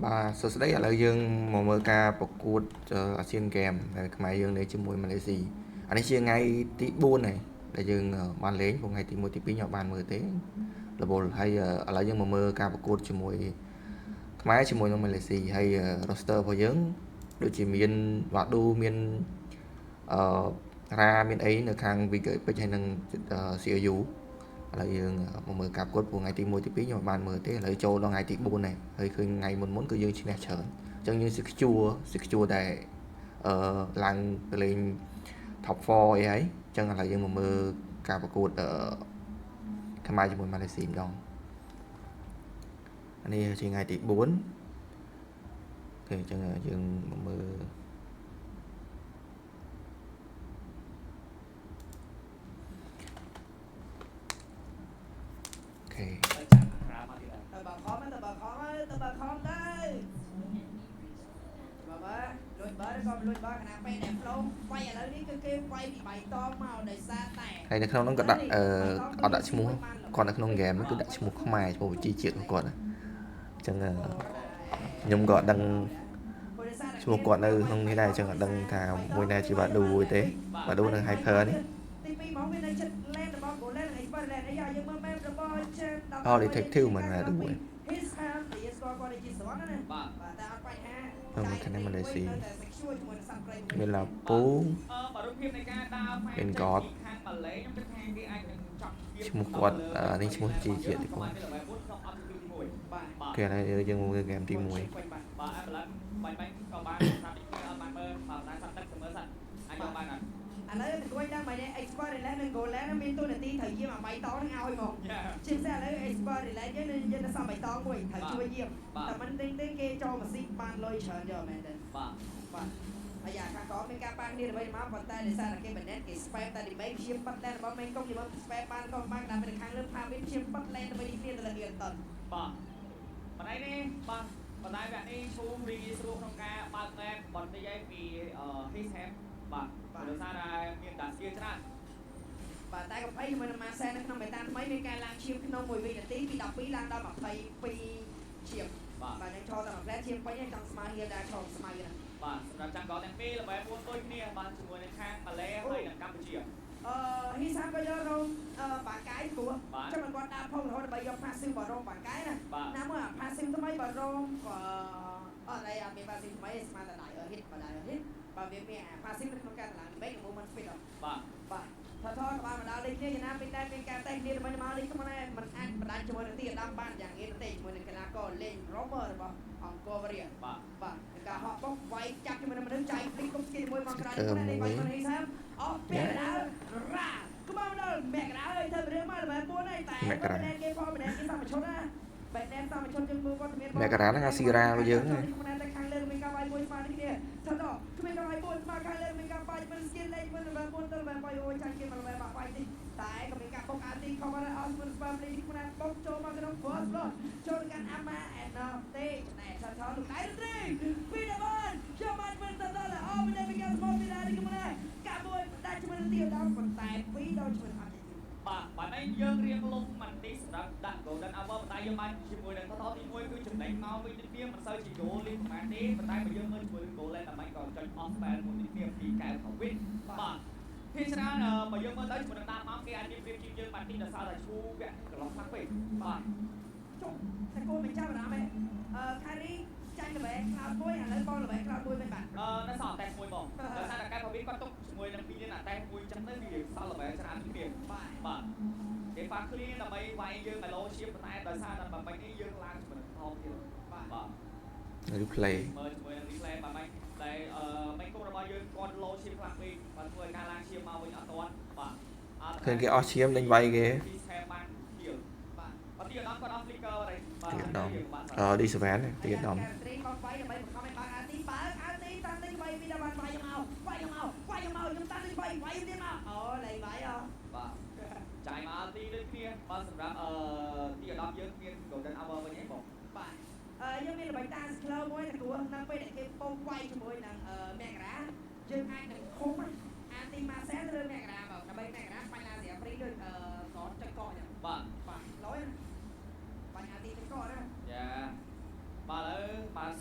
បាទសួស្តីឥឡូវយើងមកមើលការប្រកួតអាស៊ានហ្គេមដែលខ្មែរយើងលេងជាមួយម៉ាឡេស៊ីអានេះជាថ្ងៃទី4ហើយដែលយើងបានលេងព្រោះថ្ងៃទី1ទី2ខ្ញុំអត់បានមើលទេរវល់ហើយឥឡូវយើងមកមើលការប្រកួតជាមួយខ្មែរជាមួយនឹងម៉ាឡេស៊ីហើយ roster របស់យើងដូចជាមានវ៉ាឌូមានអឺរ៉ាមានអីនៅខាង Vigor Epic ហើយនិង CU ឥឡូវយើងមកមើលការប្រកួតព្រោះថ្ងៃទី1ទី2ខ្ញុំអត់បានមើលទេឥឡូវចូលដល់ថ្ងៃទី4ហើយហើយឃើញថ្ងៃមុនមុនគឺយើងឈ្នះច្រើនអញ្ចឹងយើង secure secure តែអឺឡើងទៅលេង top 4អីហើយអញ្ចឹងឥឡូវយើងមកមើលការប្រកួតអឺខ្មែរជាមួយម៉ាឡេស៊ីម្ដងអានេះជាថ្ងៃទី4OK អញ្ចឹងយើងមកមើល OK ទៅបើខំទៅបើខំទៅបើខំទៅបើបើលួចបើក៏លួចបើខណៈពេលដែល flow វាយឥឡូវនេះគឺគេវាយពីបៃតងមកដោយសារតែ ហើយនៅក្នុងនោះក៏ដាក់អឺអត់ដាក់ឈ្មោះគាត់នៅក្នុងហ្គេមហ្នឹងគឺដាក់ឈ្មោះខ្មែរឈ្មោះវិជីជាតិរបស់គាត់ណាអញ្ចឹងខ្ញុំក៏អត់ដឹងឈ្មោះគាត់នៅក្នុងនេះដែរអញ្ចឹងអត់ដឹងថាមួយណាជាបាឌូទេបាឌូនៅ Hyper នេះ ទី2មកវានៅចិត្ត lane របស់ Golan និង Expert lane អីយើងមើល map របស់ Chen អូ Detective មិនបាឌូទេ His hand ដែលស្គាល់គាត់ជាសវណ្ណណា បាទ បាទតែអត់បញ្ហា នៅខាងនេះម៉ាឡេស៊ី នៅតែ secure ជាមួយនឹងសត្វព្រៃ មានឡាពូ អឺបើរូបភាពនៃការដើរហ្វា មានកត ខាងម៉ាឡេខ្ញុំគិតថាគេអាចនឹងចង់ ឈ្មោះគាត់អឺនេះឈ្មោះជីជាតិទេគាត់ ក្នុង objective ទី1 បាទ បាទ គេឥឡូវយើងមកមើលហ្គេមទី1 បាទអើឡើងបាញ់បាញ់ក៏បានស្រាប់ទីអត់បានមើលបាទតែសត្វទឹកទៅមើលសត្វអាចយកបានអត់ ឥឡូវទៅគួយដល់មិន Expert Relay និង Golan មានទូនាទីត្រូវយាមអាបៃតងនឹងឲ្យមក យ៉ា ជាពិសេសឥឡូវ Expert Relay យើងយើងនៅសល់បៃតងមួយត្រូវជួយយាម បាទ តែមិនទិញទេគេចូលមកស៊ីបានលុយច្រើនយកមែនទេ បាទ បាទអាយ៉ាខាងក្រមានការប៉ះគ្នាដើម្បីមកប៉ុន្តែដោយសារតែគេមិនណែគេ spam តែ damage ព្យាមប៉ាត់ lane របស់មេកុំយមក spam បានក៏បានដល់ទៅខាងលើផាវិញព្យាមប៉ាត់ lane ដើម្បីគ្នាទៅលើអៀនតន បាទបណ្ដៃនេះបាទបណ្ដៃវគ្គនេះឈូរីស្រួលក្នុងការបើក map បន្តិចឯងពី his hand បាទដោយសារតែមានតាសៀច្រើន បាទតែកំភៃជាមួយនឹង Marcel នៅក្នុងមេតាថ្មីមានការឡើងឈាមក្នុង1វិនាទីពី12ឡើងដល់22ឈាម បាទ បាទនឹងឈរតែមួយផ្លែឈាមពេញចង់ស្មើហៀលដែរឈរស្មៅណា បាទសម្រាប់ចាំងកទាំងពីរល្បែ4ដូចគ្នាបាទជាមួយនឹងខាងម៉ាឡេហើយនិងកម្ពុជា អឺហ៊ីសាក៏យករោមបាកាយព្រោះ បាទ ចាំគាត់ដើរផងរហូតដើម្បីយក passive បរោមបាកាយណា បាទ ណាមួយអា passive ថ្មីបរោមក៏អត់អីអត់មាន passive ថ្មីស្មានតែដៃហិតបើដៃហិតបើវាមានអា passive នៅក្នុងការតម្លើង damage និង movement speed បាទ បាទថថក៏បានមកដល់លេខនេះយ៉ាងណាពេលតែមានការតេស្តគ្នាដើម្បីមកលេខខ្លួនឯងมันអាចបណ្ដាញជាមួយនឹងទីអាដាមបានយ៉ាងងាយទេជាមួយនឹងកីឡាករលេង rover របស់អង្គរវរី បាទ បាទការហក់បុកវាយចាប់ជាមួយនឹងមនុស្សចៃភ្លិកគុំស្គីជាមួយមកក្រៅនេះវាយមិនហ៊ីសាមអស់ពាក់កណ្ដាលរ៉ាក្បាលដល់មកក្រៅហើយធ្វើរឿងមកល្បែ4ហើយតែបែនគេផងបែនគេសមឈុតណាបែនសមឈុតយើងមើលវត្តមាន មករាហ្នឹងអាស៊ីរ៉ារបស់យើងហ្នឹង តែខាងលើមានការវាយមួយស្មើនេះគ្នាថតគ្មានការវាយមួយស្មើខាងលើមានការវាយមិនស្គីលេខមិនល្បែ4ទៅល្បែ3អូយចាញ់គេមកល្បែបាក់វាយទីតែក៏មានការបុកអាទីខំអត់មិនស្មើលេខខ្លួនបុកចូលមកក្នុង first blood ចូលកាន់អាម៉ាអែនទេណែថតលោកដៃត្រីពីដបានចូលបានមិនតតអមមិនមានការស្មោះពីណានេះខ្លួនកាមួយដាច់ជាមួយនឹងទីដល់ប៉ុន្តែពីរដល់ជាមួយអត់ បាទបាទនេះយើងរៀងលំមិនទីសម្រាប់ដាក់ Golden Hour ប៉ុន្តែយើងបានជាមួយនឹងថតទី1គឺចំណេញមកវិញដូចគ្នាមិនសូវជា goal លេងប្រហែលទេប៉ុន្តែបើយើងមើលជាមួយនឹង goal លែដើម្បីក៏ចុច off spell មួយនេះគ្នាពីកែវខវិតបាទភាគច្រើនបើយើងមើលទៅជាមួយនឹងតាមមកគេអាចមានប្រៀបជាងយើងបានទីដោយសារតែឈូវគ្គកន្លងខ្លះពេកបាទ ចុះតែគោមិនចាប់អារម្មណ៍ទេអឺខារីចាញ់ល្បែខ្លោចមួយឥឡូវបងល្បែខ្លោចមួយវិញបាទ អឺនៅសល់តែមួយបងដោយសារតែកែវខវិតគាត់ទុកជាមួយនឹងពីរនេះតែមួយចឹងទៅវាសល់ល្បែច្រើនជាងគ្នា បាទ បាទគេប៉ាឃ្លីដើម្បីវាយយើងឲ្យឡូឈាមប៉ុន្តែដោយសារតែបាញ់នេះយើងឡើងជាមួយនឹងថោទៀត បាទ បាទ replay មើលជាមួយនឹង replay បាទមិនតែអឺមិនគុំរបស់យើងគាត់លោឈាមខ្លាំងពេកបាទធ្វើឲ្យការឡើងឈាមមកវិញអត់ទាន់បាទអត់ ឃើញគេអស់ឈាមដេញវាយគេ ពីខែបានគៀល បាទ បាទទីអាដាមគាត់អស់ flicker បាទបាទ ទីអាដាមអឺ D7 ទីអាដាម ត្រីបងវាយដើម្បីបង្ខំឲ្យបើកអាទីបើកអាទីតាំងទីវាយពីដល់បានវាយមកវាយមកវាយមកខ្ញុំតាំងទីវាយវាយទៀតមកអូលេងវាយអ បាទចាយមកទីដូចគ្នាបាទសម្រាប់អឺទីអាដាមយើងមាន golden hour វិញឯងបង បាទអឺយើងមានល្បិចតាស្ក្លូមួយតែគួរនៅពេលដែលគេពងវាយជាមួយនឹងមករាយើងអាចនឹងឃុំអាទីម៉ាសែលឬមករាមកដើម្បីមករាបាញ់ឡាស៊ីហ្វ្រីដូចអឺកនចុចកអញ្ចឹង បាទ បាទលយបាញ់អាទីចុចកណា យ៉ាបាទឥឡូវបាទ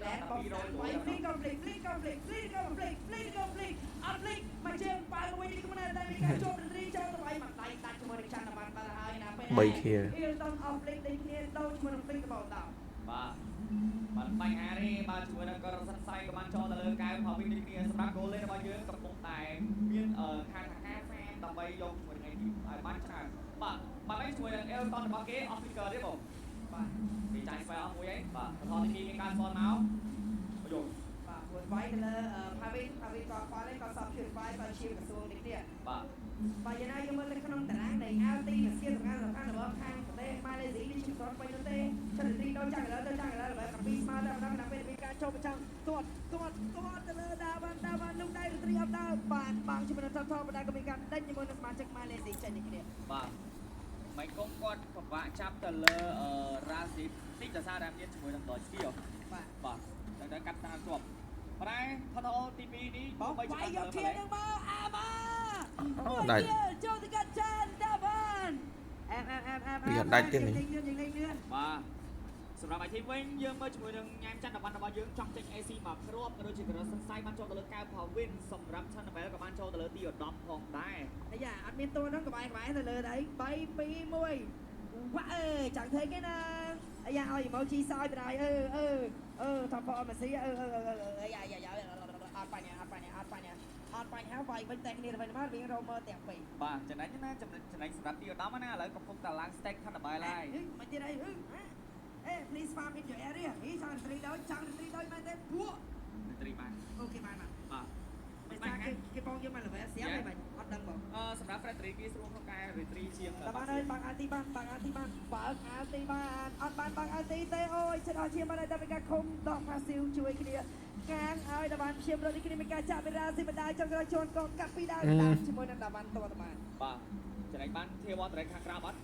តែ តែ បង 200 វាយ flick ក៏ flick flick ក៏ flick flick ក៏ flick flick ក៏ flick អត់ flick មកជើងប៉ៅវិញនេះខ្លួនតែមានការជាប់រីចូលទៅវាយមកដៃដាច់ជាមួយនឹងច័ន្ទបានបាត់ហើយណាពេល 3 kill អ៊ីលតុនអស់ flick ដូចគ្នាដូរជាមួយនឹង flick របស់តោ បាទបាទបញ្ហានេះបាទជាមួយនឹងករសិនសៃក៏បានចូលទៅលើកែវផលវិញដូចគ្នាសម្រាប់ goal lane របស់យើងកំពុងតែមានខាងថាការហ្វាមដើម្បីយកជាមួយនឹង team ឲ្យបានច្រើនបាទបាទហើយជាមួយនឹង Elton របស់គេអស់ flicker ទេបង បាទ គេចាញ់ស្វែអស់មួយហើយបាទបន្តទី2មានការស្នមកយក បាទព្រោះវាយទៅលើផាវីនផាវីនក៏ខ្វល់ដែរក៏សពជឿវាយក៏ជាក្រសួងនេះគ្នា បាទ បើយ៉ាងណាយើងមើលទៅក្នុងតារាងនៃ LT និងសៀសំខាន់សំខាន់របស់ខាងប្រទេសម៉ាឡេស៊ីនេះជាមិនពេញនោះទេឆន្ទរីដល់ចាំងឥឡូវទៅចាំងឥឡូវបែប7ស្មើដល់ដល់ពេលមានការចូលប្រចាំទាត់ទាត់ទាត់ទៅលើដាបានដាបានលុកដៃរីអត់ដើបានបាំងជាមួយនឹងថថបណ្ដាក៏មានការដេញជាមួយនឹងសមាជិកម៉ាឡេស៊ីចេញនេះគ្នា បាទមិនគុំគាត់ពិបាកចាប់ទៅលើរ៉ាស៊ីតិចដោយសារតែមានជាមួយនឹង Dodge Skill បាទ បាទតែតែកាត់តាមជាប់ប៉ុន្តែថតទី2នេះ បងវាយយកខៀនឹងមកអាម៉ា ដាច់ ចូលទៅកាត់ចានដាបានអែមអែមអែមអែម វាអត់ដាច់ទេមិញ លេងលឿនលេងលឿន បាទសម្រាប់ IT វិញយើងមើលជាមួយនឹងញ៉ែមច័ន្ទវណ្ណរបស់យើងចង់ចេញ AC មកគ្រាប់ក៏ដូចជាក្រសន្សៃបានចូលទៅលើកែវ Pavin សម្រាប់ Channel ក៏បានចូលទៅលើទី10ផងដែរ អាយ៉ាអត់មានតួហ្នឹងក្បែរក្បែរទៅលើដៃ3 2 1វ៉ាអើយចាំងធ្វើគេណាអាយ៉ាឲ្យ emoji សើចបណ្ដោយអឺអឺអឺថតផអមស៊ីអឺអឺអឺអាយ៉ាយ៉ាយ៉ាអត់បញ្ហាអត់បញ្ហាអត់បញ្ហាអត់បញ្ហាវាយវិញតែគ្នាទៅវិញមករៀងរោមើទាំងពីរ បាទចំណេញណាចំណេញសម្រាប់ទី10ណាឥឡូវកំពុងតែឡើង stack ខណ្ឌបាយហើយ មកទៀតអីអេ please farm in your area ហីចង់ត្រីដោយចង់ត្រីដោយមែនទេពួក ត្រីបាន អូខេបានបាទ បាទ មិនថាគេគេបងយើងមក level ស្រាប់ហីមិនអត់ដឹងបង អឺសម្រាប់ Frederick គេស្រួលក្នុងការ retreat ជាង តែបានហើយបាំងអាទីបានបាំងអាទីបានបើកអាទីបានអត់បានបាំងអាទីទេអូយចិត្តអស់ជាបានតែមានការខំដកផាស៊ីវជួយគ្នាកាងឲ្យដល់បានព្យាមរត់នេះគ្នាមានការចាក់ពីរាស៊ីបណ្ដាចុងក្រោយជន់កកាប់ពីដើមតាមជាមួយនឹងដាបានតតបាន បាទចំណេញបានធាវត្រេកខាងក្រៅអត់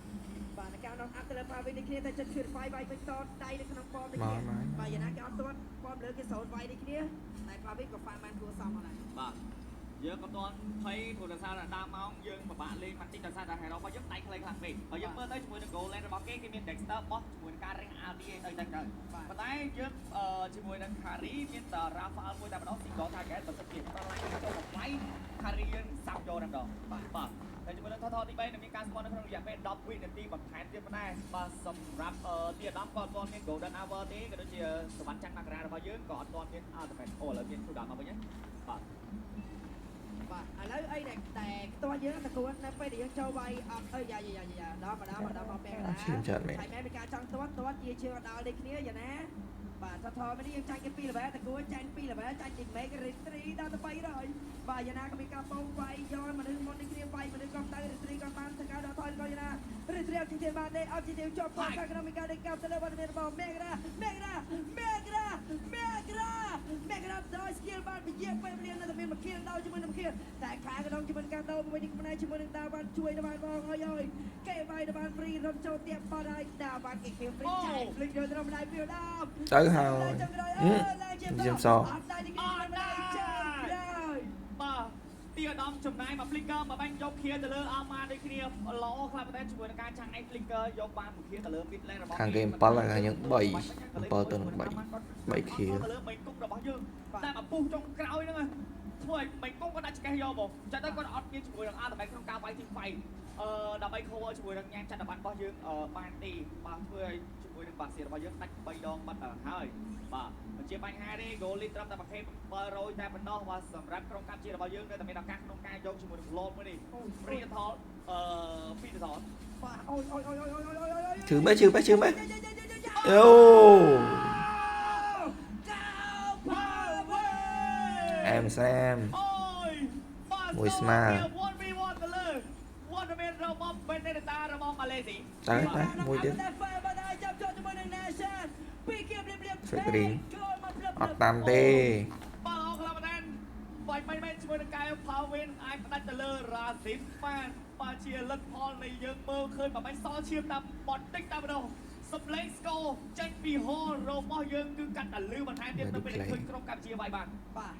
បាទការនងអាប់ទៅលើផាវីនេះគ្នាតែចិត្ត purify វាយវិញតដៃនៅក្នុងប៉មនេះគ្នាបាទយ៉ាងណាគេអត់ទាត់ប៉មលើគេសូនវាយនេះគ្នាតែផាវីក៏ហ្វាបានគួរសមអត់ដែរ បាទយើងក៏ទាន់ភ័យព្រោះដោយសារតែដើមម៉ោងយើងពិបាកលេងបន្តិចដោយសារតែ hero របស់យើងដៃខ្លីខ្លាំងពេកបើយើងមើលទៅជាមួយនឹង goal lane របស់គេគេមាន Dexter បោះជាមួយនឹងការរះ RD អីទៅទៅប៉ុន្តែយើងជាមួយនឹង Carry មានតែ Rafael មួយតែម្ដង single target បើសិនជាតឡើងចូលមកវាយ Carry យើងសាប់យកតែម្ដងបាទបាទតែជាមួយនឹងថថទី3នឹងមានការស្គាល់នៅក្នុងរយៈពេល10វិនាទីបន្ថែមទៀតប៉ុណ្ណេះបាទសម្រាប់ទីអាដាមក៏អត់ទាន់មាន Golden Hour ទេក៏ដូចជាសវណ្ណច័ន្ទមករារបស់យើងក៏អត់ទាន់មាន Ultimate អូឥឡូវមាន cooldown មកវិញហើយបាទ បាទឥឡូវអីដែលតែផ្ទាល់យើងតកួននៅពេលដែលយើងចូលវាយអត់អើយ៉ាយ៉ាយ៉ាដល់មកដល់មកដល់មកពេលកណ្ដាល ឈាមច្រើនមែន ហើយមែនមានការចង់ទាត់ទាត់ជាជើងដល់ដូចគ្នាយ៉ាងណាបាទថថនេះយើងចាញ់គេ2 level តកួនចាញ់2 level ចាញ់ទីមេករីត្រីដល់ទៅ300បាទយ៉ាងណាក៏មានការបងវាយយកមនុស្សមុននេះគ្នាវាយមនុស្សក៏ទៅរីត្រីក៏បានធ្វើការដល់ថយក៏យ៉ាងណារីត្រីអត់ជាបានទេអត់ជាជាប់ផងខាងក្នុងមានការដេញកាប់ទៅលើវត្តមានរបស់មេក្រាមេក្រាមេក្រាមេក្រាមេក្រាដល់ skill បានពជាពេលវេលានៅតែមានមួយ kill ដល់ជាមួយនឹង kill តែខាងក្នុងជាមួយនឹងការដោមួយនេះផ្នែកជាមួយនឹងដាវ៉ាន់ជួយដល់បានបងអើយអើយគេវាយដល់បាន free រំចូលទៀបបាត់ហើយដាវ៉ាន់គេខៀវ free ចាយ flick យកត្រឹមដៃពីដើម ទៅហើយខ្ញុំស អត់ដៃនេះគេដៃចាំក្រោយ បាទទីអាដាមចំណាយមក flicker មកបាញ់យកខៀទៅលើអាម៉ាដូចគ្នាល្អខ្លាំងមែនទែនជាមួយនឹងការចាញ់ឯ flicker យកបានមួយខៀទៅលើ mid lane របស់ ខាងគេ7ហើយខាងយើង3 7ទៅនឹង3 3ខៀ ទៅលើមេគុករបស់យើងតែមកពុះចុងក្រោយហ្នឹងធ្វើឲ្យមេគុកគាត់ដាក់ឆ្កេះយកមកចាត់ទៅគាត់អត់មានជាមួយនឹង ultimate ក្នុងការវាយ team fight អឺដើម្បី cover ជាមួយនឹងញ៉ាំចន្ទប័ណ្ណរបស់យើងបានទេបាទធ្វើឲ្យជាមួយនឹងបាសៀរបស់យើងដាច់3ដងបាត់ទៅហើយបាទមិនជាបញ្ហាទេ goal lead ត្រឹមតែ1 k 700តែប៉ុណ្ណោះបាទសម្រាប់ក្រុមកម្ពុជារបស់យើងនៅតែមានឱកាសក្នុងការយកជាមួយនឹង lord មួយនេះ free ថលអឺពីរថល បាទអូយអូយអូយអូយអូយអូយអូយ ឈឺមែនឈឺមែនឈឺមែនអូ កៅ power អែមសាម អូយបាទ មួយស្មើ 1v1 ទៅលើវត្តមានរបស់បេនេតារបស់ម៉ាឡេស៊ី ទៅទៅមួយទៀត បាទចាប់ចូលជាមួយនឹង Nation ពីរគៀបរៀប ហ្វេករីងអត់តាមទេ បាទអរខ្លាំងមែនទែនបាច់មិនមែនជាមួយនឹងកែវ Pawin អាចផ្ដាច់ទៅលើរ៉ាស៊ីមបានបាទជាលទ្ធផលនៃយើងមើលឃើញប្រហែលសល់ឈាមតាមបន្តិចតាមម្ដងសម្លេងស្គរចេញពីហោរបស់យើងគឺកាត់តែលឺបន្ថែមទៀតទៅពេលឃើញក្រុមកម្ពុជាវាយបាន បាទ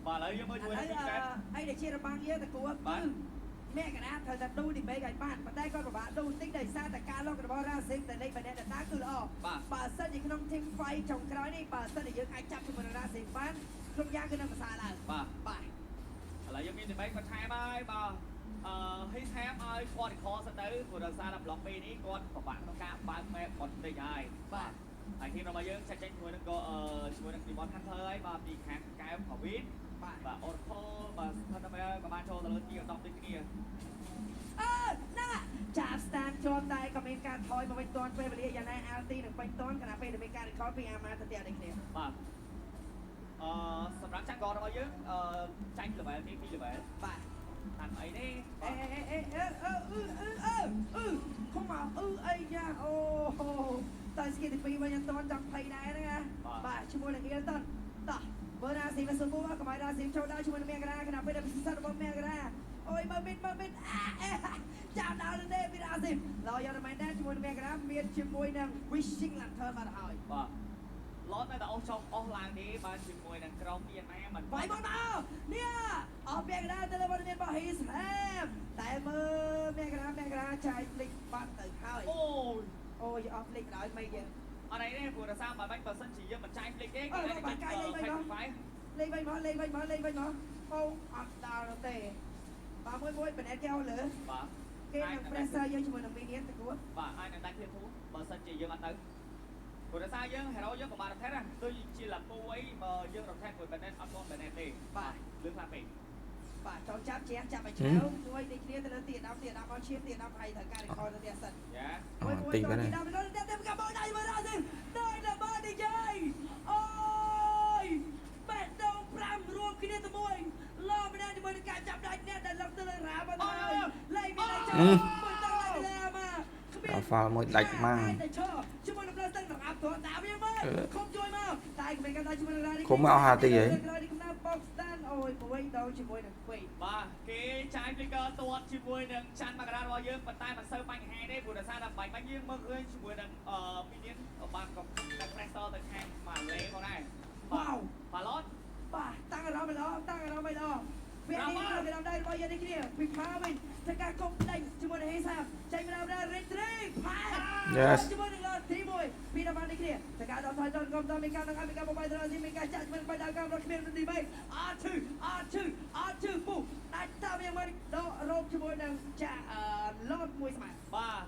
បាទឥឡូវយើងមើលជាមួយ ឥឡូវ នឹងពីកែ អីដែលជារបាំងយើងតគួរគឺមេកណាត្រូវតែឌូឌីមេកឲ្យបានប៉ុន្តែគាត់ពិបាកឌូតិចដោយសារតែការលុករបស់រ៉ាស៊ីមតែលេខបេណេតាគឺល្អ បាទ បើសិនជាក្នុង team fight ចុងក្រោយនេះបើសិនជាយើងអាចចាប់ជាមួយនឹងរ៉ាស៊ីបានគ្រប់យ៉ាងគឺនឹងប្រសើរឡើង។ បាទ។ បាទ។ ឥឡូវយើងមានតែគាត់ថែមហើយបាទហេថែមឲ្យគាត់ recall សិនទៅព្រោះដោយសារតែ block ពេលនេះគាត់ពិបាកក្នុងការបើក map គាត់តិចហើយ។ បាទ។ ហើយ team របស់យើងចាច់ចេញជាមួយនឹងក៏ជាមួយនឹង Demon Hunter ហើយបាទពីខាងកែវផាវីន បាទ។ បាទ Oracle បាទ Thunder ក៏បានចូលទៅលើទី10ដូចគ្នា។ អឺហ្នឹងចាប់ stand ជាប់តែក៏មានការថយមកវិញទាន់ពេលវេលាយ៉ាងណា LT នឹងពេញទាន់ខណៈពេលដែលមានការ recall ពីអាម៉ាទៅទៀតដូចគ្នា។ បាទសម្រាប់ចាក់ករបស់យើងចាញ់ level ទី2 level បាទ។ តាមអីនេះ អេអេអេអេអឺអឺអឺអឺអឺខំមកអឺអីយ៉ាអូតែស្គីទី2វិញអត់ទាន់ចង់ភ័យដែរហ្នឹងណាបាទជាមួយនឹងអ៊ីលតុនតោះមើលរ៉ាស៊ីមកសុពូកុំឲ្យរ៉ាស៊ីចូលដល់ជាមួយនឹងមេក្រាខណៈពេលដែលពិសេសរបស់មេក្រាអូយមើលមីតមើលមីតអាចាំដល់ទេពីរ៉ាស៊ីឡយករមែនដែរជាមួយនឹងមេក្រាមានជាមួយនឹង Wishing Lantern បាត់ហើយ។ បាទឡតនៅតែអស់ចុះអស់ឡើងទេបាទជាមួយនឹងក្រុមមៀនម៉ាមិន វាយមកមកនេះអស់ពាក់កណ្ដាលទៅលើវត្តមានរបស់ His Ham តែមើលមេក្រាមេក្រាចាយភ្លេចបាត់ទៅហើយ។ អូយ អូយអស់ភ្លេចដល់មិនយើង អត់អីទេព្រោះដោយសារបើបាញ់បើសិនជាយើងមិនចាយភ្លេចទេគេអាចចាយ លេខវិញមកលេខវិញមកលេខវិញមកអូអត់ដល់ទេបាទមួយមួយបណែតគេឲ្យលើ បាទ។ គេនឹង pressure យើងជាមួយនឹង minion ទៅគួរ បាទអាចនឹងដាច់ធាធូបើសិនជាយើងអត់ទៅព្រោះដោយសារយើង hero យើងក៏បាន rotate ដែរដូចជាឡាពូអីបើយើង rotate មួយ Bennett អត់ទាន់ Bennett ទេ។ បាទ។ លឿនខ្លាំងពេក។ បាទចង់ចាប់ជាចាប់ឲ្យឆ្លៅមួយដូចគ្នាទៅលើទី10ទី10មកឈាមទី10ហើយត្រូវការ record ទៅទៀតសិន យ៉ា មួយមួយ តិចបាទ ទី10ទៅទៅទៅកបដៃមើលដល់ដល់ដល់ឌីជេអូយបេះដូង5រួមគ្នាទៅមួយឡម្នាក់ជាមួយនឹងការចាប់ដាច់អ្នកដែលលឹកទៅលើរ៉ាបាត់ហើយលេខមានតែចូលមួយតឡើងលើមកគ្មាន អាហ្វាល់មួយដាច់ម៉ាំង តែឈរជាមួយនឹងផ្លូវស្ទឹងដល់អាប់ត្រតាមយើងមើលខំជួយមកតែគ្មានការដល់ជាមួយនឹងរ៉ានេះ ខំមកអស់ហាទីហី នេះកំណៅប៉ុកស្តានអូយមួយដល់ជាមួយនឹងពីរ បាទគេចាយ flicker ទាត់ជាមួយនឹងច័ន្ទមករារបស់យើងប៉ុន្តែមិនសូវបញ្ហាទេព្រោះដោយសារតែបាញ់បាញ់យើងមើលឃើញជាមួយនឹងminion បាទក៏តែ pressure ទៅខាងម៉ាឡេផងដែរ។ វ៉ាវ បាឡត បាទតាំងអារម្មណ៍ល្អតាំងអារម្មណ៍ល្អវគ្គនេះនៅក្នុងដៃរបស់យើងនេះគ្នាពីផាវិញធ្វើការកុំដេញជាមួយនឹងហេសាចេញមកដល់រេត្រីផា Yes. ជាមួយនឹងទី1ពីដល់បាននេះគ្នាធ្វើការដល់ថយដល់កុំដល់មានការដល់មានការបបាយដល់នេះមានការចាក់ជាមួយបាយដល់កម្មរត់គ្មានទី3អត់ឈឺអត់ឈឺអត់ឈឺពូដាច់តាមយ៉ាងម៉េចដករោបជាមួយនឹងចាឡតមួយស្មើ បាទ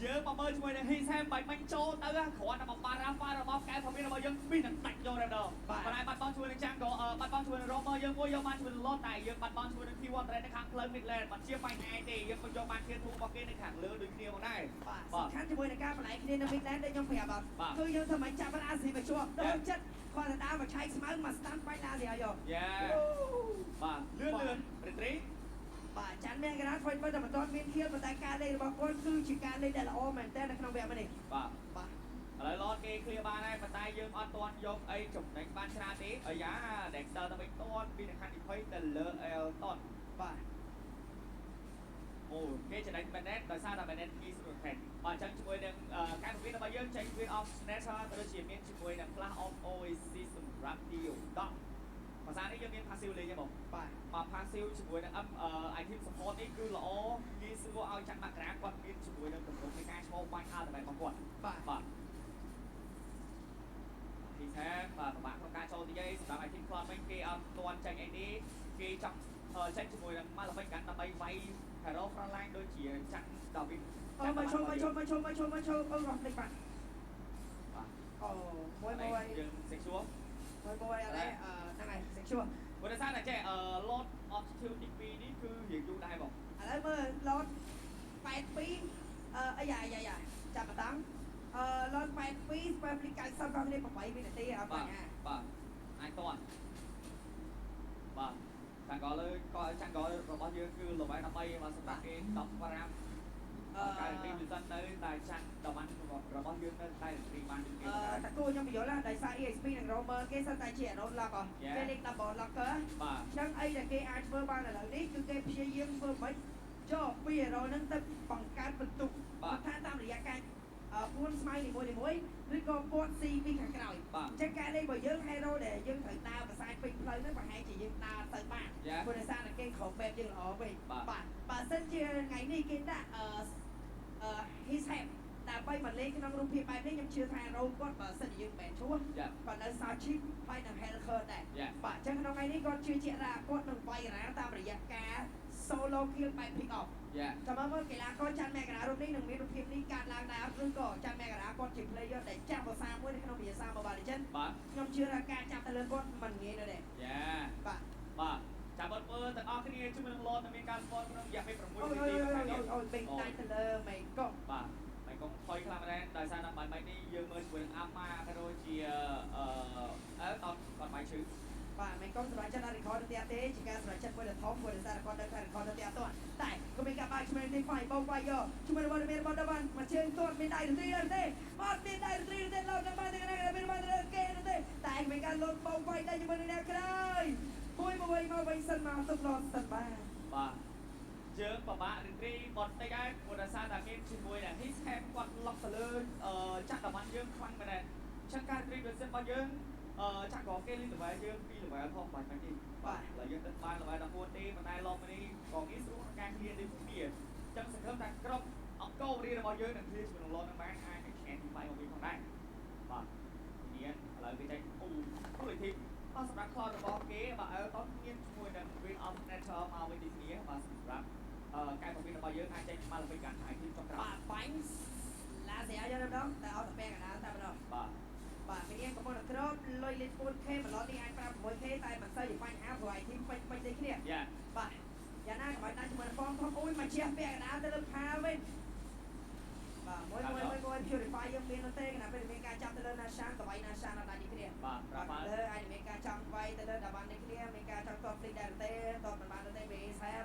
យើងមកមើលជាមួយនឹងហ៊ីសែមបាញ់បាញ់ចូលទៅគ្រាន់តែមកបារ៉ាហ្វារបស់កែផមីរបស់យើងពីនឹងដាច់យកតែម្ដង បាទ ប៉ុន្តែបាត់បង់ជាមួយនឹងចាំងក៏បាត់បង់ជាមួយនឹង Romer យើងមួយយកបានជាមួយនឹង Lot តែយើងបាត់បង់ជាមួយនឹង T1 ត្រេនៅខាងផ្លូវ mid lane មិនជាបញ្ហាទេយើងក៏យកបានធាតុរបស់គេនៅខាងលើដូចគ្នាមកដែរ។ បាទ បាទ សំខាន់ជាមួយនឹងការបលែងគ្នានៅ mid lane ដែលខ្ញុំប្រាប់អត់ បាទ គឺយើងធ្វើមិនចាប់អាស៊ីមកជាប់ដល់ចិត្តគាត់ទៅដើរមកឆែកស្មៅមកស្តាន់បាញ់ឡាស៊ីឲ្យយក យ៉ាបាទលឿនលឿនរីត្រី បាទចាន់មានកណាធ្វើបើតែមិនទាន់មានខៀលប៉ុន្តែការលេងរបស់គាត់គឺជាការលេងដែលល្អមែនទែននៅក្នុងវគ្គនេះ។ បាទ។ បាទ។ ឥឡូវ Lot គេ clear បានហើយប៉ុន្តែយើងអត់ទាន់យកអីចំណេញបានច្រើនទេអាយ៉ា Dexter ទៅវិញទាន់ពីនឹងហានិភ័យទៅលើ Elton។ បាទ។ អូគេចំណេញ Bennett ដោយសារតែ Bennett ងាយស្រួលថែបាទអញ្ចឹងជាមួយនឹងការពង្រីករបស់យើងចេញ Queen of Snatcher ក៏ដូចជាមានជាមួយនឹង Flash of Oasis សម្រាប់ Dio 10ភាសានេះយើងមាន passive លេងទេបង? បាទ។ បាទ passive ជាមួយនឹង M item support នេះគឺល្អងាយស្រួលឲ្យចាក់មករាគាត់មានជាមួយនឹងទម្រង់នៃការឈោបាញ់ ultimate របស់គាត់។ បាទ។ បាទទីថែបាទពិបាកក្នុងការចូលទីអីសម្រាប់ item គាត់វិញគេអត់ទាន់ចាញ់អីទេគេចង់ចាញ់ជាមួយនឹង Malefic កាន់ដើម្បីវាយ Hero Frontline ដូចជាចាក់ដល់វិញ។ អូមកឈប់មកឈប់មកឈប់មកឈប់មកឈប់អូរស់តិចបាទ បាទ។ អូមួយមួយ យើង sexual មួយមួយអត់ទេអឺហ្នឹងហើយ sexual ព្រោះដោយសារតែចេះ Lord Objective ទី2នេះគឺរៀងយូរដែរបង។ ឥឡូវមើល Lord 82អឺអាយ៉ាអាយ៉ាចាប់បតាំងអឺ Lord 82 Spam 90ដល់គ្នា8វិនាទីអត់ បាទ បញ្ហា។ បាទអាចតន់បាទចាំងកលើក៏ចាំងករបស់យើងគឺ level 13បាទសម្រាប់គេ15 អឺ កាលពីលិននៅតែចាក់ដល់បានរបស់យើងនៅតែរីបានដូចគេ អឺ ដែរ តកូខ្ញុំបញ្យល់ណាដោយសារ EXP និង Romer គេសិតតែជា Road Lock គេលេខ Double Locker បាទ។ ចឹងអីដែលគេអាចធ្វើបានឥឡូវនេះគឺគេព្យាយាមធ្វើមិនយកពី hero ហ្នឹងទៅបង្កើតបន្ទុក បាទ ថាតាមរយៈការពួនស្មៅនីមួយៗឬក៏ពួនស៊ីពីខាងក្រោយ បាទ អញ្ចឹងការលេងរបស់យើង hero ដែលយើងត្រូវដើរប្រសែពេញផ្លូវហ្នឹងប្រហែលជាយើងដើរទៅបាន យ៉ា ព្រោះដោយសារតែគេក្រោមបែបយើងល្អពេក។ បាទ បាទបើសិនជាថ្ងៃនេះគេដាក់អឺអឺ his hand ដើម្បីមកលេងក្នុងរូបភាពបែបនេះខ្ញុំជឿថារោគាត់បើសិនជាយើងមិនមែនឈួរ យ៉ា គាត់នៅសល់ chip ហើយនឹង Helker ដែរ។ យ៉ា បាទអញ្ចឹងក្នុងថ្ងៃនេះគាត់ជឿជាក់ថាគាត់នឹងវាយរ៉ាតាមរយៈការ solo kill បែប pick off។ យ៉ា ចាំមើលកីឡាករច័ន្ទមករារូបនេះនឹងមានរូបភាពនេះកើតឡើងដែរអត់ឬក៏ច័ន្ទមករាគាត់ជា player ដែលចាស់ភាសាមួយនៅក្នុងវិទ្យាសាស្ត្រ Mobile Legends។ បាទ ខ្ញុំជឿថាការចាប់ទៅលើគាត់មិនងាយនោះទេ យ៉ា បាទ បាទចាំអត់មើលទាំងអស់គ្នាជាមួយនឹង Lord នឹងមានការ spawn ក្នុងរយៈពេល6 អូយ នាទី អូយ បន្ថែមទៀត អូយអូយបេងដាច់ទៅលើមេកុង បាទមិនកុំថយខ្លាំងមែនដោយសារតែបាញ់បាញ់នេះយើងមើលជាមួយនឹងអាម៉ាក៏ដូចជាអឺអើតគាត់បាយឈឺ។ បាទមេកុងសម្រាប់ចិត្តដល់ record ទៅផ្ទះទេជាការសម្រាប់ចិត្តមួយដ៏ធំព្រោះដោយសារគាត់ដឹងថា record ទៅផ្ទះអត់ទាន់តែក៏មានការបើកឆ្មេទី5បោកវាយយកជាមួយនឹងមានរបស់ដល់បានមកជើងទាត់មានដៃរន្ទ្រីទេអត់មានដៃរន្ទ្រីទេលោតដល់បានទេណាមានបានទៅគេទេតែមានការលោតបោកវាយដែរជាមួយនឹងអ្នកក្រោយមួយមួយមកវិញសិនមកទុកលោតសិនបាទ។ បាទជើងប្របាក់រីត្រីបត់តិចហើយព្រោះដោយសារតែមានជាមួយនឹង his hand គាត់លុកទៅលើអឺចាក់តាវ៉ាន់យើងខ្លាំងមែនដែរអញ្ចឹងការរីត្រីរបស់យើងអឺចាក់ក៏គេលេង level យើង2 level ផងបាច់បាច់នេះបាទឥឡូវយើងទៅបាន level 14ទេប៉ុន្តែឡប់នេះក៏ងាយស្រួលក្នុងការ clear ដូចគ្នាអញ្ចឹងសង្ឃឹមថាក្រុមអង្គររៀនរបស់យើងនឹង clear ជាមួយនឹង Lord នឹងបានអាចនឹងឈ្នះទី5មកវិញផងដែរបាទមានឥឡូវគេចេញអូអូលធីបាទសម្រាប់ cloud របស់គេបាទអើតោះមានជាមួយនឹង Wheel of Nature មកវិញទីគ្នាបាទសម្រាប់អឺកែប្រពៃរបស់យើងអាចចេញមកល្បិចកាន់ហើយទីចុងក្រោយ បាទបាញ់ឡាសេយ៉ាយកម្ដងតែអត់តែពាក់កណ្ដាលតែម្ដង បាទ បាទមានកំពុងតែគ្របលុយលេខ 4K ម្ល៉េះនេះអាចប្រាប់ 6K តែមិនសូវជាបញ្ហាព្រោះ item ពេញពេញដូចគ្នា យ៉ា បាទយ៉ាងណាក៏ឲ្យដាក់ជាមួយនឹងហ្វមធំអូយមកជះពាក់កណ្ដាលទៅលើផាវិញបាទមួយមួយមួយមួយ purify យើងមាននោះទេខណៈពេលមានការចាប់ទៅលើ Nashan ក៏វាយ Nashan អត់ដាច់នេះគ្នា បាទ បាទ ប្រា លើអាចមានការចង់វាយទៅលើដាវ៉ាន់នេះគ្នាមានការចង់តប flick ដែរទេតបមិនបានទេមេសែប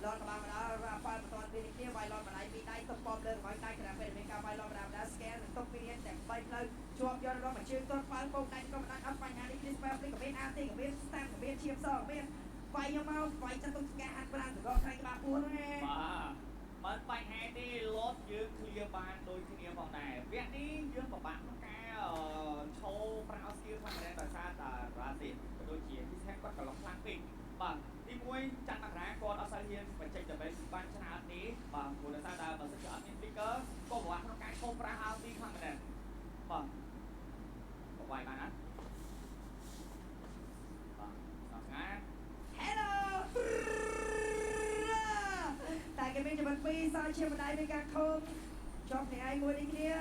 ឡនក៏បានមកដល់រ៉ាហ្វាល់បន្តពីនេះគ្នាវាយឡនបន្ដៃពីរដៃទុកប៉មលើក៏ឲ្យដៃខណៈពេលមានការវាយឡនបណ្ដាបណ្ដា scan និងទុកពីនេះទាំង3ផ្លូវជាប់យករមកជើងទាត់ប៉ើងពងដៃក៏មិនដាច់អត់បញ្ហានេះគ្នា spell flick ក៏មាន RT ក៏មាន stand ក៏មានឈាមសក៏មានវាយយកមកវាយចាត់ទុកការហាត់ប្រាំងទៅកខ្លាញ់ក្បាលពោះហ្នឹងណា បាទមិនបញ្ហាទេ Lord យើង clear បានដូចគ្នាផងដែរវគ្គនេះយើងពិបាកក្នុងការឈោប្រោ skill ខ្លាំងមែនដោយសារតែ Razid ក៏ដូចជា his hand គាត់ក៏ឡុងខ្លាំងពេកបាទទី1ចាន់មករាគាត់អត់សូវហ៊ានបញ្ចេញដើម្បីបានច្រើនទេបាទព្រោះដោយសារតែបើសិនជាអត់មាន flicker ក៏ពិបាកក្នុងការឈោប្រាស់ ulti ខ្លាំងមែនបាទបវាយបានណាបាទស្ងស្ងាត់ Hello តែគេមានចំណុចពីរសាជាម្ដាយមានការខំជាប់នេះឯងមួយនេះគ្នា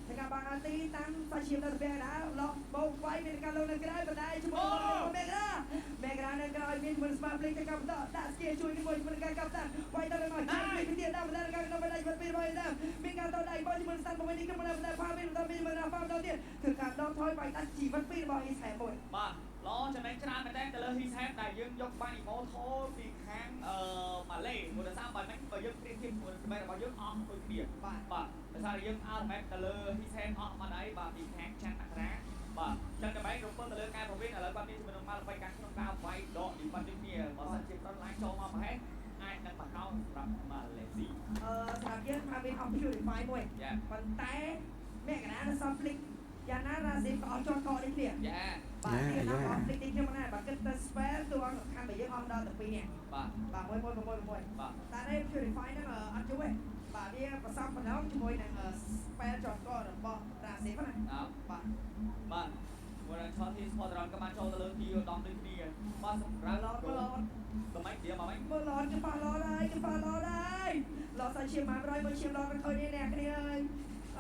ในការបាងអាទីតាំងសាជានៅពាក់កណ្ដាលឡោះបោកវាយមានការលងនៅក្រៅបណ្ដាយជាមួយមេក្រាមេក្រានៅក្រោយមានជាមួយស្មាភ្លេងទៅកម្មបន្តដាក់ស្គីជួយជាមួយជាមួយការកាប់តាវាយទៅមកចាំពីទៀតដាក់បណ្ដាការក្នុងបណ្ដាយពីរហើយតាមមានការតដៃបោះជាមួយស្តាន់មួយនេះក្នុងបណ្ដាផាមានបន្តមានបណ្ដាផាបន្តទៀតធ្វើការដកថយវាយដាច់ជីវិតពីរបស់អ៊ីសែមួយ បាទល្អចំណេញច្រើនមែនតើទៅលើ his hand ដែលយើងយកបាន immortal ពីខាងអឺម៉ាឡេព្រោះដោយសារបើមិនបើយើងប្រៀបធៀបជាមួយនឹងរបស់យើងអស់ដូចគ្នា បាទ បាទដោយសារតែយើង ultimate ទៅលើ his hand អស់មកហើយបាទពីខាងច័ន្ទអក្សរាបាទចឹងតែរំពឹងទៅលើកែប្រវិញឥឡូវគាត់មានជាមួយនឹងម៉ាល់បៃកាន់ក្នុងការវាយដក defend ដូចគ្នាបើសិនជា front line ចូលមកប្រហែលអាចនឹងបហោសម្រាប់ម៉ាឡេស៊ី អឺសម្រាប់យើងថាមានអស់ purify មួយ យ៉ា ប៉ុន្តែមករានៅសល់ flick យ៉ាងណារ៉ាស៊ីក៏អស់ជាប់កនេះគ្នា យ៉ា បាទនេះណាអស់ flick នេះខ្ញុំណាបាទគិតទៅ spell តួអង្គសំខាន់របស់យើងអស់ដល់តែ2នាក់ បាទ បាទមួយមួយមួយមួយ បាទ តែនេះ purify ហ្នឹងអត់ជួយទេបាទវាប្រសពប៉ុណ្ណឹងជាមួយនឹង spell ជាប់ករបស់រ៉ាស៊ីណា អើ បាទ បាទមួយនឹងឆតទី squadron ក៏បានចូលទៅលើទីឧត្តមដូចគ្នាបាទសម្រាប់ ឡតមើលឡត តម្លៃទៀតមកវិញ មើលឡតគេប៉ះឡតហើយគេប៉ះឡតហើយឡតសាឈាមមក100មើលឈាមឡតមិនឃើញទេអ្នកគ្នាអើយ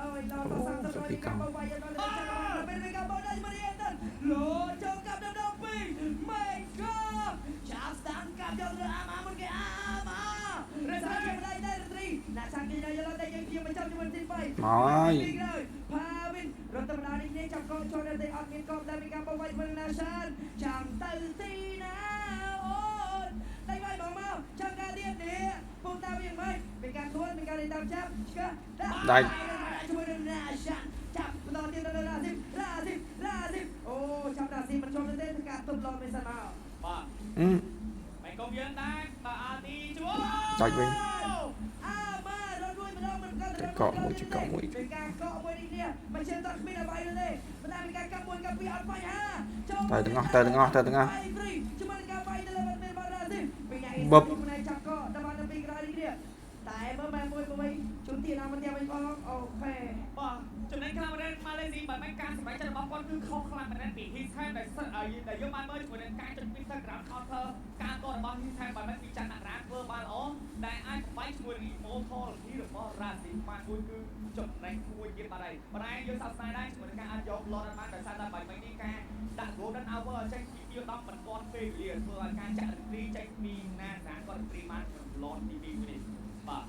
អើយឡត30រយកាប់វាយដល់ទៅចាំពេលកាប់បោដល់មកនេះទៅលោចូលកាប់ដល់ពីរ My God ចាប់ស្តាំកាប់យកទៅអាម៉ាមុនគេអាម៉ារសាជាម្ដាយដែរត្រីណាសាគេយកឡតតែយើងព្យាមកចាប់ជាមួយទី3 មកហើយ ផាវិនរត់ទៅម្ដងនេះគ្នាចាប់កងចូលនៅតែអត់មានកងតែមានការបវាយជាមួយនឹងណាសានចាំទៅទីណាអូនដៃវាយបងមកចាំការទៀតនេះពូតាវាមិនមានការធួនមានការតាមចាប់ឆ្កឹះដាក់ ដាច់ ជាមួយនឹងណាសានចាប់បន្តទៀតទៅរ៉ាស៊ីរ៉ាស៊ីរ៉ាស៊ីអូចាប់រ៉ាស៊ីមិនជាប់ទេការទប់ឡមិនសិនមក បាទ អឺ មិនកុំយើងដែរបាទអាទីជួ ដាច់វិញ អាម៉ារត់រួចម្ដងមិនកើត ចកមួយចកមួយ មានការកក់មួយនេះគ្នាមិនជឿតគ្មានអ្វីទេប៉ុន្តែមានការកាប់មួយកាប់ពីរអត់បញ្ហាចូល ទៅទាំងអស់ទៅទាំងអស់ទៅទាំងអស់ ជាមួយនឹងការវាយទៅលើបាត់មានបារ៉ាស៊ីពីអ្នក បឹប ផ្នែកចាប់កដល់បានទៅពីក្រោយនេះគ្នាតែ តែមើលមែនមួយមួយជូនទីដល់មកទៀតវិញផង OK។ បាទចំណេញខ្លាំងមែនម៉ាឡេស៊ីបើមិនការសម្រេចចិត្តរបស់គាត់គឺខុសខ្លាំងមែនពី His Hand ដែលសិតឲ្យដែលយើងបានមើលជាមួយនឹងការចុច Peter Ground Counter ការករបស់ His Hand បើមិនពីច័ន្ទមករាធ្វើបានល្អដែលអាចបំបីជាមួយនឹង Immortality របស់ Razi បានមួយគឺចំណេញមួយទៀតបាត់ហើយប៉ុន្តែយើងសោកស្ដាយដែរជាមួយនឹងការអាចយក Lord បានដោយសារតែបាយមិញនេះការដាក់ Golden Hour ចេញពីពីដំមិនទាន់ពេលវេលាធ្វើឲ្យការចាក់ retri ចេញពីណាសាគាត់ retri បាន Lord ទី2នេះបាទ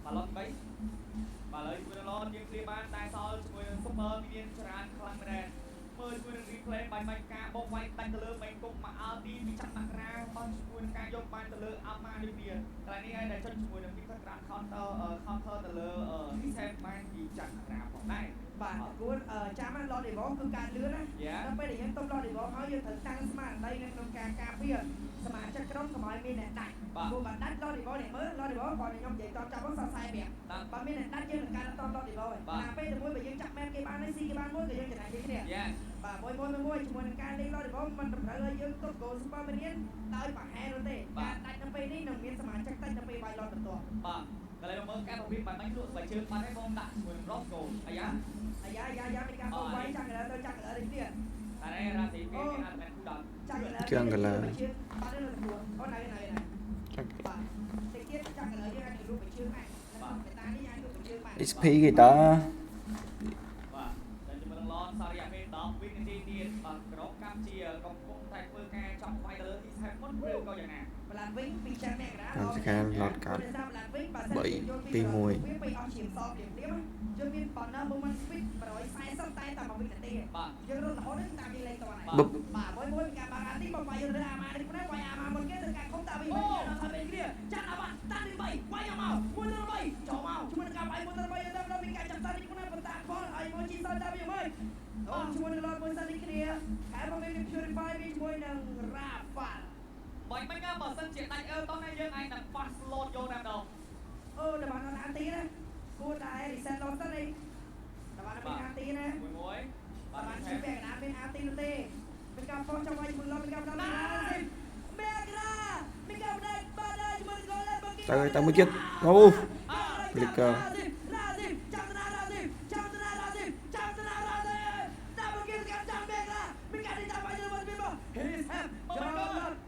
បាទ Lord 3បាទឥឡូវជាមួយនឹង Lord យើង clear បានតែសល់ជាមួយនឹង Super Minion ច្រើនខ្លាំងមែនមើលជាមួយនឹង replay បាយបាញ់ការបោកវាយដាច់ទៅលើមេគុកមក ulti ពីចាក់មករាបោះជាមួយនឹងការយកបានទៅលើ Alma នេះវាកន្លែងនេះហើយដែលចុចជាមួយនឹង Peter Grand Counter ទៅលើ Reset បានពីចាក់មករាផងដែរ។ បាទគួរចាំណា Lord Devil គឺការលឿនណាដល់ពេលដែលយើងទុំ Lord Devil ហើយយើងត្រូវតាំងស្មារតីនៅក្នុងការការពារសមាជិកក្រុមកុំឲ្យមានអ្នកដាច់ព្រោះបើដាច់ Lord Devil នេះមើល Lord Devil គាត់ខ្ញុំនិយាយតចាប់ហ្នឹងសរសៃប្រាប់បើមានអ្នកដាច់យើងនឹងការត Lord Devil ហើយណាពេលតែមួយបើយើងចាប់មែនគេបានហើយស៊ីគេបានមួយក៏យើងចំណាយដូចគ្នា។ Yes។ បាទមួយមួយមួយជាមួយនឹងការលេង Lord Devil មិនតម្រូវឲ្យយើងទប់ goal Super Minion ដោយប្រហែលនោះទេការដាច់នៅពេលនេះនឹងមានសមាជិកតិចនៅពេលវាយ Lord បន្ទាប់។ បាទកន្លែងមើលការពង្រៀនបាយបាញ់លក់ស្បែកជើងបាត់ហើយបងដាក់ជាមួយនឹង Roscoe អាយ៉ា។ អាយ៉ាយ៉ាយ៉ាមានការបោកវាយចាក់កន្លែងទៅចាក់កន្លែងនេះទៀត តែនេះរាស៊ីគេមានអត់មែនគូដល់ ចាក់កន្លែង ជាងកន្លែង ជើងបាត់ទៅលើអូណៅណៅណៅបាទតិចទៀតចាក់កន្លែងយើងអាចនឹងលក់ទៅជើងបានបាទតានេះអាចលក់ទៅជើងបាន។ XP គេតា បាទតែជាមួយនឹង Lord សរិយៈពេល10វិនាទីទៀតបាទក្រុមកម្ពុជាកំពុងតែធ្វើការចង់វាយទៅលើទីសែមុនឬក៏យ៉ាងណា ប្លានវិញពីចាំមករា តាមសកាល Lord កាត់ 3 2 1 វាពេលអស់ជាមសភ្លាមភ្លាមយើងមាន bonus movement speed 140តែតែ1វិនាទី បាទ យើងរត់រហូតដល់តាមយើងលេងតហ្នឹង បឹប បាទមួយមួយការបាក់អាទីមកវាយលើអាម៉ានេះប៉ុណ្ណាវាយអាម៉ាមុនគេទៅការខំតាវិញវិញដល់ហើយពេលគ្នាចាក់អាម៉ាតាទី3វាយមក1ទៅ3ចូលមកជាមួយនឹងការវាយ1ទៅ3ដល់ដល់មានការចាប់សានេះប៉ុណ្ណាប៉ុន្តែខលឲ្យមកជីសល់តាមវិញមើលអូជាមួយនឹងឡតមួយសានេះគ្នាខែមកមាន Purify មានជាមួយនឹង Rafale។ បាញ់មិញណាបើសិនជាដាច់អឺតោះណាយើងអាចនឹង fast load យកតែម្ដង។ អូដល់បានអាទីណាគួរតែ reset ឡតសិនអីដល់បានមានអាទីណា មួយមួយ បាទបានជាពាក់កណ្ដាលមានអាទីនោះទេមានការផុសចង់វាយជាមួយឡតមានការផ្ដល់ណាមេក្រាមានការផ្ដាច់បាទជាមួយនឹង goal ប ទៅទៅមួយទៀតអូ Flicker។ រ៉ាស៊ីចាំតារ៉ាស៊ីចាំតារ៉ាស៊ីចាំតារ៉ាស៊ីតាមគេចាំចាំមេក្រាមានការតាមវាយទៅវិញមក His have ចល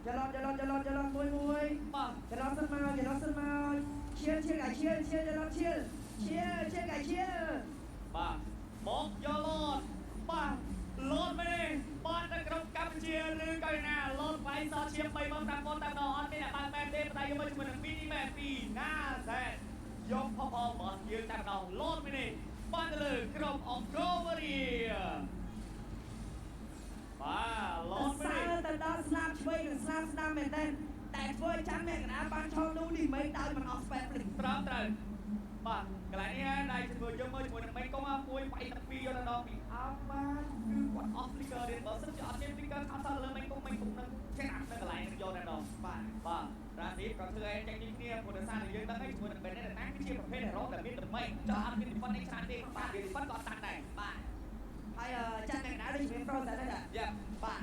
ចលចលចលចលមួយមួយ បាទ ចលសិនមកចលសិនមកឈៀលឈៀលកាឈៀលឈៀលចលឈៀលឈៀលឈៀលកាឈៀល បាទមកយក Lord បាទ Lord មែនទេបាទនៅក្រុមកម្ពុជាឬក៏យ៉ាងណា Lord វាយសល់ឈាម35000តែម្ដងអត់មានអ្នកបើកមែនទេប៉ុន្តែយើងមើលជាមួយនឹង mini map ពីណាសែយកផផរបស់យើងតែម្ដង Lord មែនទេបានទៅលើក្រុមអង្គរវរីបាទ Lord មែ សើ នទេ ទៅដល់ស្នាមឆ្វេងនិងស្នាមស្ដាំមែនតើតែធ្វើឲ្យចាំអ្នកកណ្ដាលបានឆោនោះនេះមិនដោយមិនអស់ spell ភ្លេច។ ត្រឹមត្រូវបាទកន្លែងនេះហើយដែលជាមួយយើងមើលជាមួយនឹងមេកុងមួយវាយតែពីរយកទៅដល់ពីអម៉ាគឺគាត់អស់ flicker ទេបើសិនជាអត់មាន flicker ខំសល់លើមេកុងមេកុងនឹងច្រាស់នៅកន្លែងនឹងយកតែម្ដង។ បាទ។ បាទរ៉ាស៊ីក៏ធ្វើឲ្យចាញ់នេះគ្នាព្រោះដោយសារតែយើងដឹងហើយជាមួយនឹង Benedetta គឺជាប្រភេទ hero ដែលមានតម្លៃចោះអត់មាន defense អីច្រើនទេបាទវា defense ក៏អត់តាន់ដែរ។ បាទហើយចាំអ្នកកណ្ដាលដូចជាមាន Frozen ដែរតា យ៉ា បាទ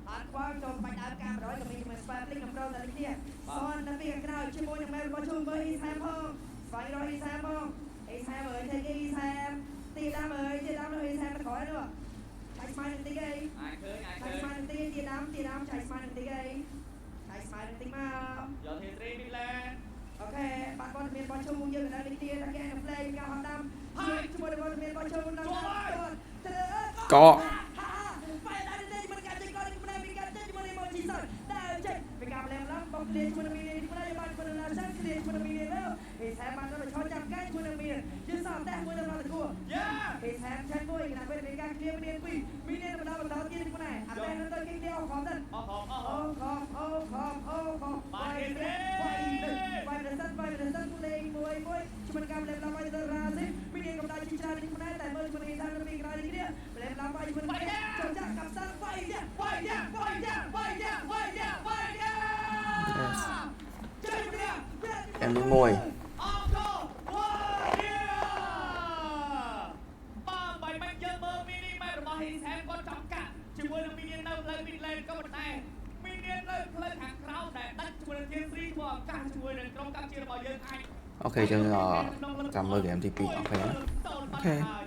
អត់ខ្វល់ចូលបាច់ដើមការ100ក៏មានជាមួយ spell ភ្លេចនិង Frozen នេះគ្នាសននៅពីខាងក្រោយជាមួយនឹងមែរបស់ជុំមើលអ៊ីសែមផងស្វែងរកអ៊ីសែមផងអ៊ីសែមអើយទេគេអ៊ីសែមទីដាមអើយទីដាមនោះអ៊ីសែមទៅក្រោយនោះឆៃស្មៃនឹងតិចអី អាចឃើញអាច ឆៃ ឃើញ ស្មៃនឹងតិចទីដាមទីដាមឆៃស្មៃនឹងតិចអីឆៃស្មៃនឹងតិចមក យកធី3មីឡែន OK បាទព័ត៌មានរបស់ជុំយើងនៅនេះទៀតតែគេនឹង play ការហត់ដាំជាមួយនឹងព័ត៌មានរបស់ជុំនៅទៅ កក បែរដល់ទេជាមួយការចេញកលនេះមានការចេញជាមួយនឹងមកជីសដើរចេញពីការលែងឡើងបោកគ្លៀជាមួយនឹងមីនេះជាមួយនឹងបានជាមួយនឹងឡាសាគ្លៀជាមួយនឹងមីនេះទៅហេសែបានទៅឆោចាំកាយជាមួយនឹងមីយឺសតេះមួយនឹងរត់គួ យ៉ា ហេសែចាញ់មួយគណៈពេលមានការគ្លៀមានពីរមីនេះបន្តបន្តទៀតនេះដែរអត់តែទៅគេគ្លៀអស់ខំទៅ អស់ហមអស់ហ អូ ម ខំអូខំអូខំបាយបាយបាយប្រសិនបាយប្រសិនលេងមួយមួយជាមួយនឹងការលែងឡើងបាយទៅរ៉ាស៊ីមីនេះកំដៅជីច្រើននេះដែរតែមើលជាមួយនឹងសានពីក្រោយនេះគ្នាលែងឡើងបាយជាមួយនឹងចូលចាក់កំសាបាយយ៉ាបាយយ៉ាបាយយ៉ាបាយយ៉ាបាយយ៉ាបាយយ៉ា Yes. ចេញគ្នា អែមមួយ អង្គរវរីបាទបាយមិនយើងមើល mini map របស់ហ៊ីសែនគាត់ចង់កាក់ជាមួយនឹង minion នៅផ្លូវ mid lane ក៏ប៉ុន្តែ minion នៅផ្លូវខាងក្រៅដែលដាច់ជាមួយនឹងធាន3ធ្វើឱកាសជាមួយនឹងក្រុមកម្ពុជារបស់យើងអាច OK ចឹងចាំមើលហ្គេមទី2 OK ណា OK។